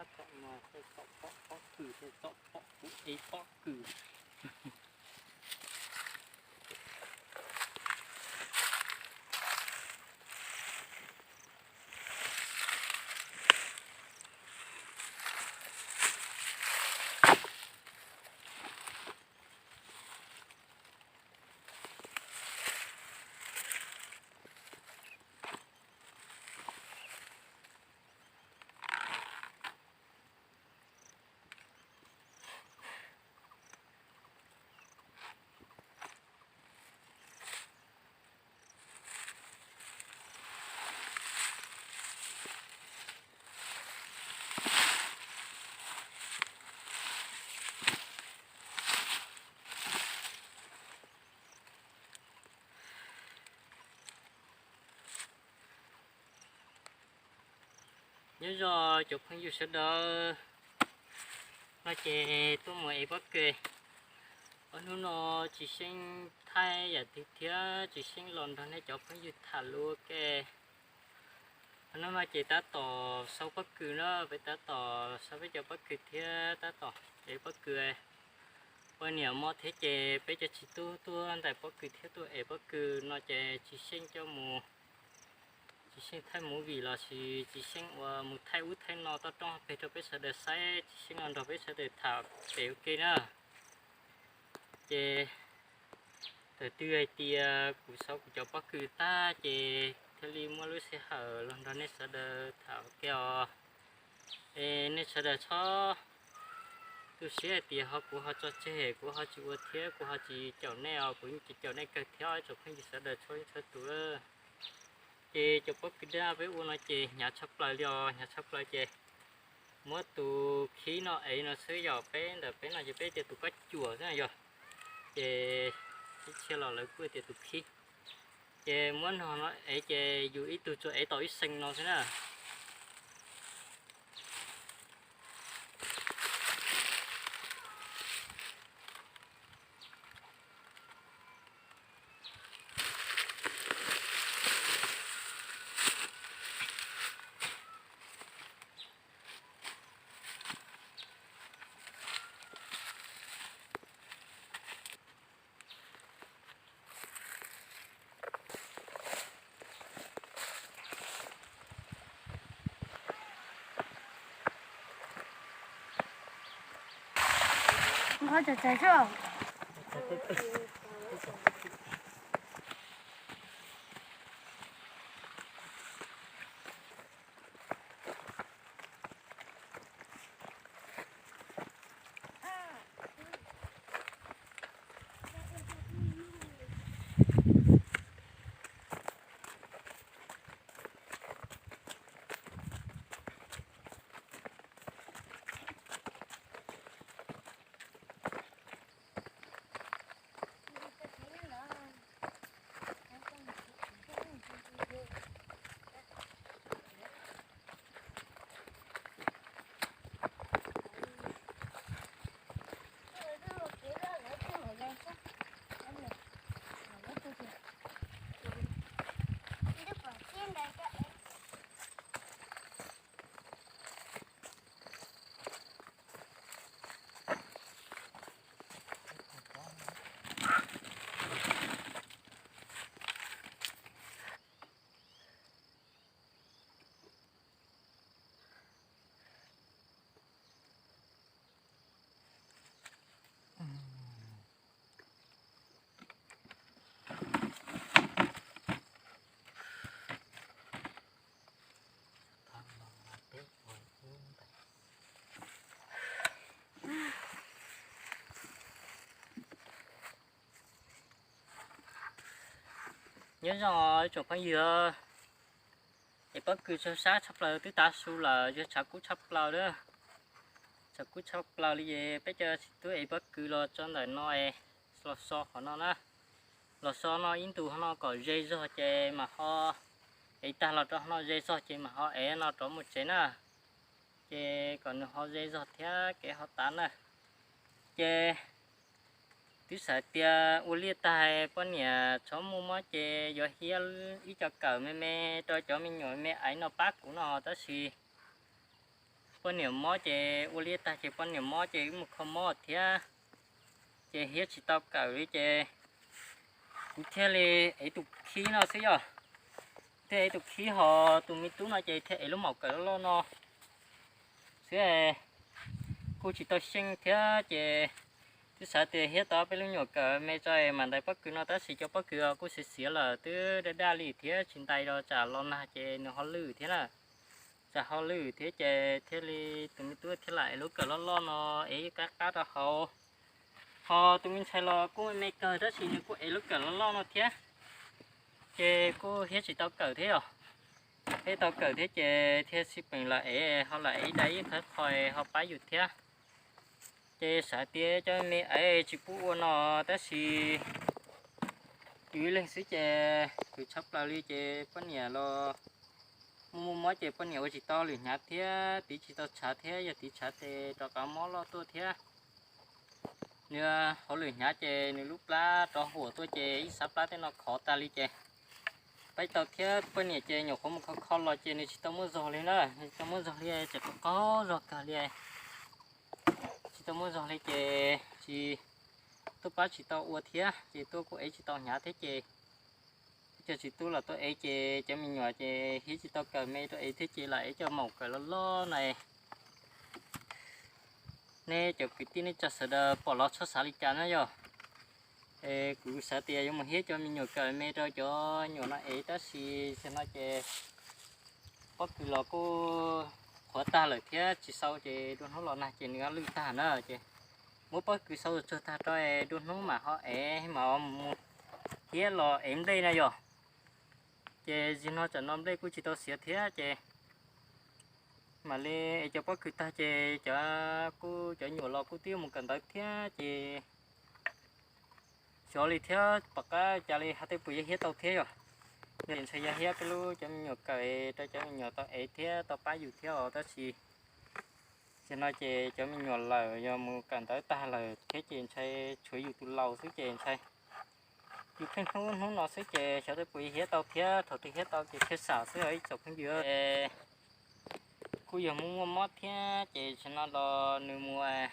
Txom no tej txom pom pob kws, tej txom pom kuv ev pob kws. Nyob zoo cov phooj ywg sawv daws, no ces tuaj mus ev pob kws. Ob hnub no tsis xyeej thaij yam twg thiab tsis xyeej los nrog nej cov phooj ywg tham lus ua ke. Ob hnub no ces tab tom sau pob kws na, peb tab tom sau peb cov pob kws thiab tab tom ev pob kws. Ua niam hmo thiab ces peb cov txiv tub tuaj ntais pob kws thiab tuaj ev pob kws no ces tsis xyeej coj mus, tsis xyeej thaij movie los sis tsis xyeej uas mus thaij ub thaij no toj roob peg rau peb sawv daws saib, tsis xyeej los nrog peb sawv daws tham pem ua ke na. Ces thaum twg hais tias kuv xauv kuv cov pob kws tag ces thiaj li muaj lub sij hawm los nrog nej sawv daws tham ua ke os. Es nej sawv daws txhob tu siab hais tias ho kuv ho tso tseg, kuv ho tsis ua thiab kuv ho tsis caum nej os, kuv yeej tsis caum nej kawg thiab tsoom phooj ywg sawv daws txhua leej txhua tus. Ces cov pob kws dab peb ua no ces hnyav tshaj plaws li os, hnyav tshaj plaws ces muab tus khib no ev no xwb, yog peb ntawm peb no ces peb tias tus kab cuam xwb yog. Ces ib txhia los lawv kuj tias tus khib. Ces muab no no ev ces yus ib tug tsuas ev tau ib xees no xwb na. Nyob zoo ib tsoom phooj ywg, es pob kws tsaug sab tshaj plaws twb tav su lawm, yog tshav kub tshaj plaws lawm. Tshav kub tshaj plaws li es peb cov txiv tub ev pob kws los tso ntawm no es los so qhov no na. Los so no ib ntus no kom ze zog ces mam ho ev tag los rau no ze zog ces mam ho ev no rov mus tsev na. Ces kom nws ho ze zog thiab kev ho tav na. Ces twb xav tias ua liaj tag poj niam txhob muaj mob ces yuav hiab ib co kawm me me rau cov me nyuam me aiv no pab kuv no tab sis Poj niam mob ces ua liaj tag ces poj niam mob ces wb mus kho mob thiab, ces hiab tsis tau kawm li ces kuv thiaj li ev tus khib no xwb yog, thiaj ev tus khib ho tus me tub no ces thiaj ev lub maum kawm loj loj no xwb. Kuj tsis tau xyeej thiab ces twb xav tias hiab tau peb lub nyuam kawm me tso mam ntais pob kws no tab sis cov pob kws kuj xiav xiav lawm twb daj daj li thiab tsis ntais los tsam los nag ces nws ho lwj thiab na. Tsam ho lwj thiab ces thiaj li tus me tub thiaj lam ev lub kawm loj loj no ev qab qab rau hauv. Ho tus me ntxhais los kuj me kawg tab sis nws kuj ev lub kawm loj loj no thiab, ces kuj hiab tsis tau kawm thiab os. Hiab tau kawm thiab ces thiaj xij peem los ev ho los ev ib daim ib qhov qhov ho pab yus thiab. Ces xav tias cov me ev tsis pub ua no tab sis yus ib leeg xwb ces khwv tshaj plaws li ces poj niam los muaj muaj mob ces poj niam ua tsis tau lwm hnyav thiab tiv tsis tau tshav thiab yog tiv tshav ces rov qab mob loj tuaj thiab. Nws hauv lwm hnyav ces nws lub plab rov huam tuaj ces ib sab plab tej no khov tag li ces pab tau thiab poj niam ces nyuam qhuav mus kho kho los ces nws tsis tau muaj zog li na, nws tsis tau muaj zog li ces qaug zog kawg li. Tsis tau muaj zog li ces tsis tuaj pab tsis tau ua thiab ces tuaj kuj ev tsis tau hnyav thiab ces cov tsis tub los tuaj ev ces cov me nyuam ces hiab tsis tau kawm me rau ev thiab ces los ev cov maum kawm loj loj na. Nej cov kwv tij neej tsa sawv daws pom los txhob xav li cas na yog. Kuv xav tias yuav mus hiab cov me nyuam kawm me rau cov nyuam no ev tab sis tam no ces pob kws los kuj qhuav tag lawm thiab tsis sau ces dua hnub los nag ces nws lwj tag na ces muab pob kws sau tsuag tag rau dua hnub mam ho ev mam mus hiab los ev nplej na yog. Ces zim no tsam no nplej kuj tsis tau xiav thiab ces mam li ev cov pob kws tag ces cov kuj cov nyuam los kuj twb yuav mus kawm ntawv thiab ces xyov li thiab pom qab cas li hais tias puas yuav hiab tau thiab yog. Ntshai yog hiab peb lub cov me nyuam kawm rau cov me nyuam tau ev thiab tau pab yus thiab os tab sis tam no ces cov me nyuam lawm yog mus kawm ntawv tag lawm thiab ces ntshai tshuav yus tus laus xwb ces ntshai yus pheej hnub hnub no xwb ces xyov tias puas yuav hiab tau thiab thaum twg hiab tau ces thiaj xam xwb ib tsoom phooj ywg. Kuj yog muaj muaj mob thiab ces tam no los nws mus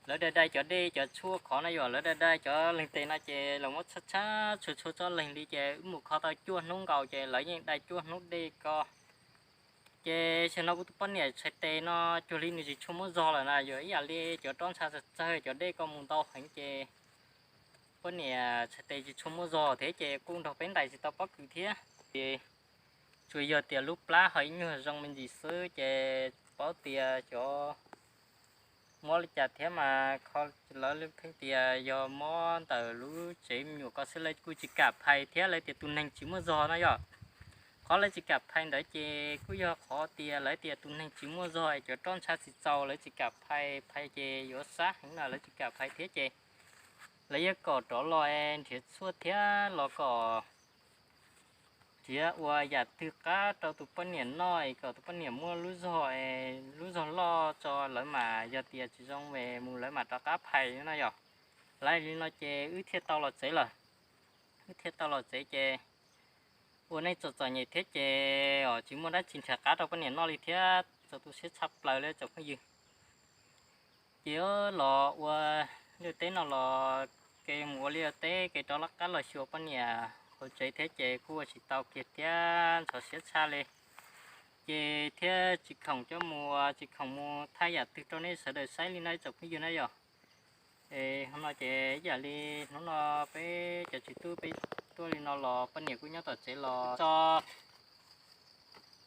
lawv dai dai cov dej cov tshuaj khov no yog lawv dai dai cov leeg tes no ces los muab tshab tshab tshua tshua tsob leeg li ces wb mus kho tau cuaj hnub nkaus ces lawv yeej dai cuaj hnub dej ko. Ces tam no kuv tus poj niam txhais tes no cuag li nws tsis tshua muaj zog lawm na yog ib yam li cov roj ntsha txawg txawg cov dej ko mus ntau heev ces poj niam txhais tes tsis tshua muaj zog thiab ces kuj nrog peb ntais tsis tau pob kws thiab ces tsuas yog tias lub plab ho ib nyuag zoo me ntsis xwb ces paub tias cov mob li cas thiab mas kho lawv pheej tias yog mob ntawm lub tsev me nyuam ko xwb lawv kuj tsis kam phais thiab lawv tias tus neeg tsis muaj zog no yog. Qhov lawv tsis kam phais ntawd ces kuj yog qhov tias lawv tias tus neeg tsis muaj zog es cov roj ntsha tsis txaus lawv tsis kam phais, phais ces yuav sab heev no lawv tsis kam phais thiab ces lawv yuav kom rov los nrhiav tshuaj thiab los kom nrhiav ua yam twg qab rau tus poj niam noj es kom tus poj niam muaj lub zog, lub zog loj tso lawv mas yog tias tsis zoo es mus lawv mam rov qab phais no yog. Lawv li no ces wb thiaj tau los tsev lawm. Wb thiaj tau los tsev ces ua neej txom txom nyem thiab ces tsis muaj dab tsi nrhiav qab rau poj niam noj li thiab txaus tu siab tshaj plaws li tsoom phooj ywg. Ces los ua liaj teb no los kev mus ua liaj teb kev rov qab los xyuas poj niam hauv tsev thiab ces kuj ua tsis tau kiag thiab ntxhov siab tshaj li. Ces thiaj tsis khoom coj mus tsis khoom mus thaij yam twg rau nej sawv daws saib li no ib tsoom phooj ywg na yog. Es hmo no ces ib yam li hnub no peb cov tsis tub peb tuaj li no los poj niam kuj nyob tom tsev los tso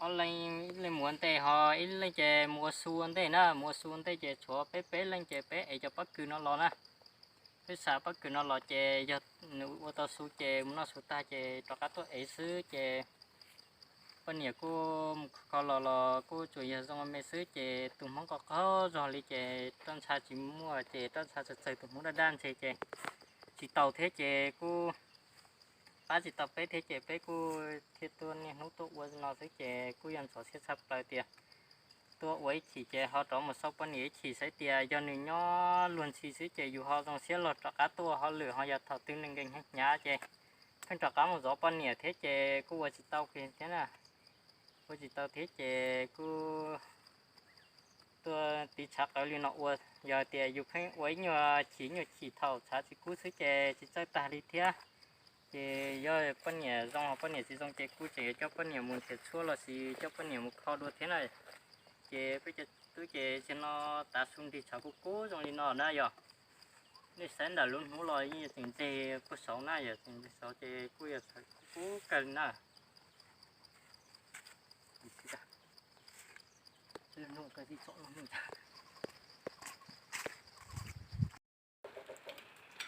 ob leeg, ib leeg mus ua ntej ho ib leeg ces mus ua su ua ntej na, mus ua su ua ntej ces tshuav peb peb leeg ces peb ev cov pob kws no los na. Peb xa pob kws no los ces yog nws ua tau su ces mus noj su tag ces rov qab tuaj ev xwb ces poj niam kuj mus kho los los kuj tsuas yog zoo me xwb ces tus hmoob qaug qaug zog li ces roj ntsha tsis muaj ces roj ntsha txawg txawg tus hmoob daj daj ntseg ces tsis tau thiab ces kuj pab tsis tau peb thiab ces peb kuj thiaj tuaj niaj hnub tuaj ua no xwb ces kuj yog ntxhov siab tshaj plaws tias tuaj ua ib chim ces ho rov mus xauj poj niam ib chim saib tias yog nws nyob luag ntxhi xwb ces yus ho zoo siab los rov qab tuaj ho lwm ho yog thaum twg nws nkees hnyav hnyav ces pheej rov qab mus zov poj niam thiab ces kuj ua tsis tau kiag thiab na. Ua tsis tau thiab ces kuj Tiv tshav qawv li no ua, yog tias yus pheej ua ib nyuag chim ib nyuag chim thaum tshav tsis kub xwb ces tsis txawj tag li thiab. Ces yog poj niam zoo poj niam tsis zoo ces kuj tseem yuav coj poj niam mus nrhiav tshuaj los sis coj poj niam mus kho dua thiab na. Ces peb cov tub ces tsis no tav su nrig tshav kub kub zoo li no na yog. Nej saib ntawm lub hnub los yeej tseem ntseg puag saud na, yog tseem ntseg saud ces kuj yog tshav kub kawg li na.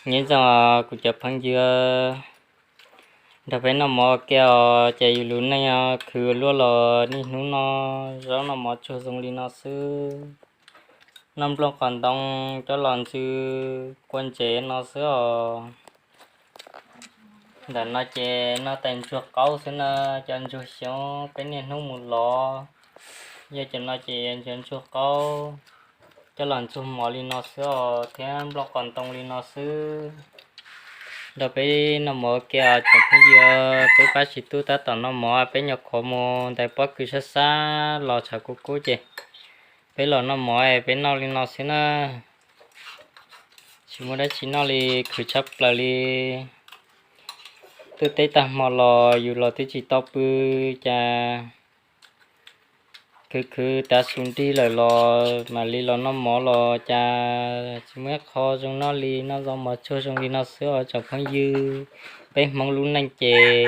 Nyob zoo kuv cov phooj ywg, nrog peb noj mov ua ke os, ces yus lub neej khwv luaj los niaj hnub no zaub noj mov tsuag zoo li no xwb. Noj nplooj qos ntoo coj los ntsw kua ntsev no xwb os. Ntawm no ces noj tais ntsuag qaub xwb na, cov ntsuag xyoob peb niaj hnub mus lov. Yog cov no ces cov ntsuag qaub coj los ntxuag mov li no xwb os, thiab nplooj qos ntoo li no xwb. Nrog peb noj mov ua ke os cov phooj ywg, peb pab tsis tub tab tom noj mov, peb nyuam qhuav mus ntais pob kws sab sab los tshav kub kub ces peb los noj mov es peb noj li no xwb na. Tsis muaj dab tsi noj li, khwv tshaj plaws li. Twb teb tag hmo los yus los twb tsis tau pw, cas khwv khwv tav su nrig lawm los mam li los noj mov los cas tsis muaj ib qho zoo noj li, noj zaub mov tsuag zoo li no xwb os tsoom phooj ywg. Peb Hmoob lub neej ces yeej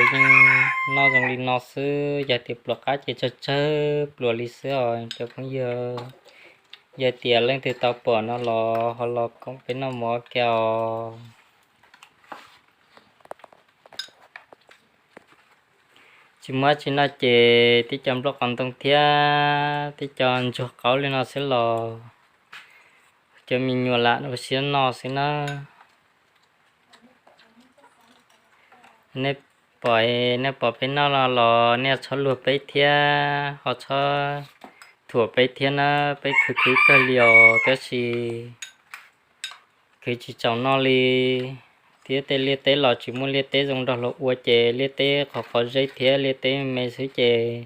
noj zoo li no xwb, yog tias pluas qab ces tsawg tsawg pluas li xwb os cov phooj ywg. Yog tias leej twg tau pom no los ho los koom peb noj mov kiag os. Tsis muaj dab tsi noj ces tib co nplooj qos ntoo thiab tib co ntsuag qaub li no xwb los cov me nyuam lam ua siab noj xwb na. Nej pom, nej pom peb noj no los nej txhob luag peb thiab ho txhob thuam peb thiab na, peb khwv khwv kawg li os tab sis khwv tsis txaus noj li. Thiab tej liaj teb los tsis muaj liaj teb zoo nrog luag ua ces liaj teb qhov qhov zeb thiab liaj teb me xwb ces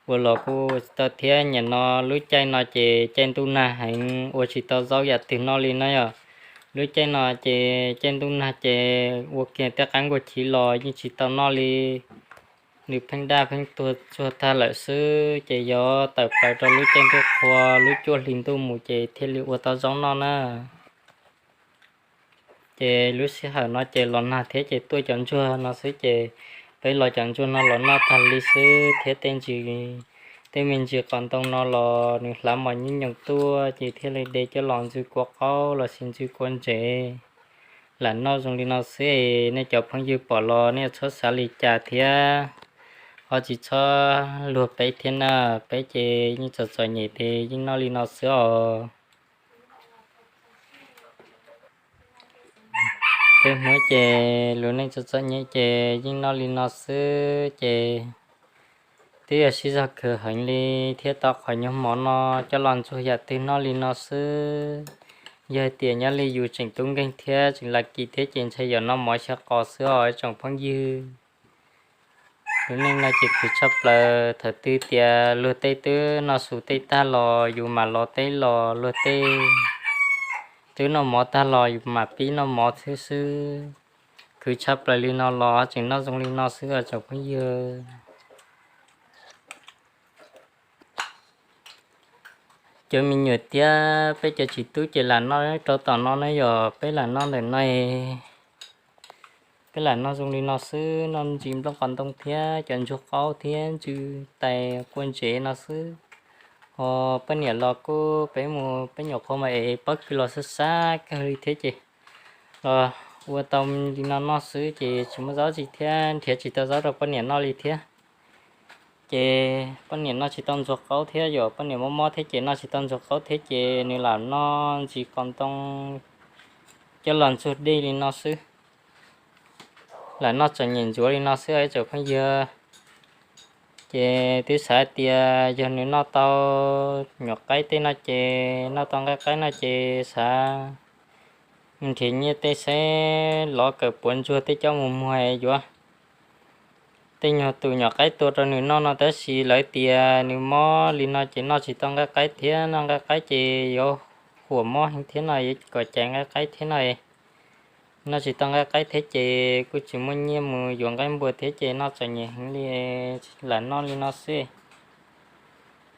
ua los kuj tsis tau thiab. Nim no lub caij no ces caij ntuj nag heev ua tsis tau zaub yam twg noj li na yom. Lub caij no ces caij ntuj nag ces ua kiag tej qaib nkuaj chiv los yeej tsis tau noj li. Nws pheej daj pheej tuag tsuag tag lawm xwb ces yuav tawm plaws rau lub caij ntuj qhua lub cuaj hli ntuj mus ces thiaj li ua tau zaub noj na. Ces lub sij hawm no ces los nag thiab ces tuaj cov ntsuag no xwb ces peb los cov ntsuag no los noj tag li xwb thiab tej ntsis, tej me ntsis qos ntoo no los nws hlav mos nyuj nyoos tuaj ces thiaj li de coj los ntxwg kua qaub los sis ntxwg kua ntsev. Lam noj zoo li no xwb es nej cov phooj ywg pom los nej txhob xav li cas thiab ho tsis txhob luag peb thiab na. Peb ces yeej txom txom nyem ces yeej noj li no xwb os. Peb Hmoob ces lub neej txom txom nyem ces yeej noj li no xwb ces twb yog sib zog khwv heev li thiab tau qhov nyuag mov no coj los ntxuag yam twg noj li no xwb. Yog hais tias nyob li yus tseem tub nkeeg thiab tseem lucky thiab ces ntshai yog noj mov xyaw qos xwb os tsoom phooj ywg. Lub neej no ces khwv tshaj plaws, thaum twg tias luag tej twb noj su tej tag los yus mam los teb los luag tej twb noj mov tag los yus mam pib noj mov xwb xwb. Khwv tshaj plaws li no los tseem noj zoo li no xwb os tsoom phooj ywg. Cov me nyuam thiab peb cov txiv tub ces lam noj rau tom no na yog peb lam noj ntawm no. Peb lam noj zoo li no xwb, noj ntsis nplooj qos ntoo thiab cov ntsuag qaub thiab ntsw tais kua ntsev no xwb. Ho poj niam los kuj peb mus peb nyuam qhuav mas es pob kws los sab sab kawg li thiab ces los ua tau li no noj xwb ces tsis muaj zaub tsi thiab nrhiav tsis tau zaub rau poj niam noj li thiab. Ces poj niam noj tsis tau ntsuag qaub thiab yom, poj niam mob mob thiab ces noj tsis tau ntsuag qaub thiab ces nws lam noj ntsis qos ntoo coj los ntxuag dej li no xwb. Lam noj txom nyem ntsuav li no xwb ib tsoom phooj ywg. Ces twb xav hais tias yog nws noj tau nyuam qaib tej no ces noj tau nqaij qaib no ces xav nrhiav nyiaj tej saib lov kawm puav ntsuag tej coj mus muag yuav tej nyuag tus nyom qaib tua rau nws noj no, tab sis lawv tias nws mob li no ces noj tsis tau nqaij qaib thiab, noj nqaij qaib ces yuav huam mob heev thiab no, yuav kom cais nqaij qaib thiab no. Noj tsis tau nqaij qaib thiab ces kuj tsis muaj nyiaj mus yuav nqaij npua thiab ces noj txom nyem heev li, lam noj li no xwb.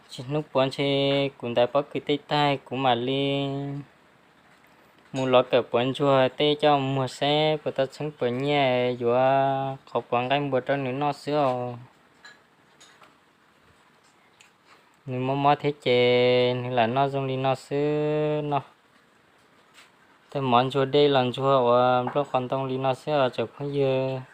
Tsis hnub puav ntshe kuv ntawd pob kws tej tag kuv mam li mus lov kawm puav ntsuag tej coj muag seb puas tau txheeb puas nyiaj yuav qhov puav nqaij npua rau nws noj xwb os. Nws mob mob thiab ces nws lam noj zoo li no xwb no. Tej mov ntsuag dej los ntsuag uas nplooj qos ntoo li no xwb os tsoom phooj ywg.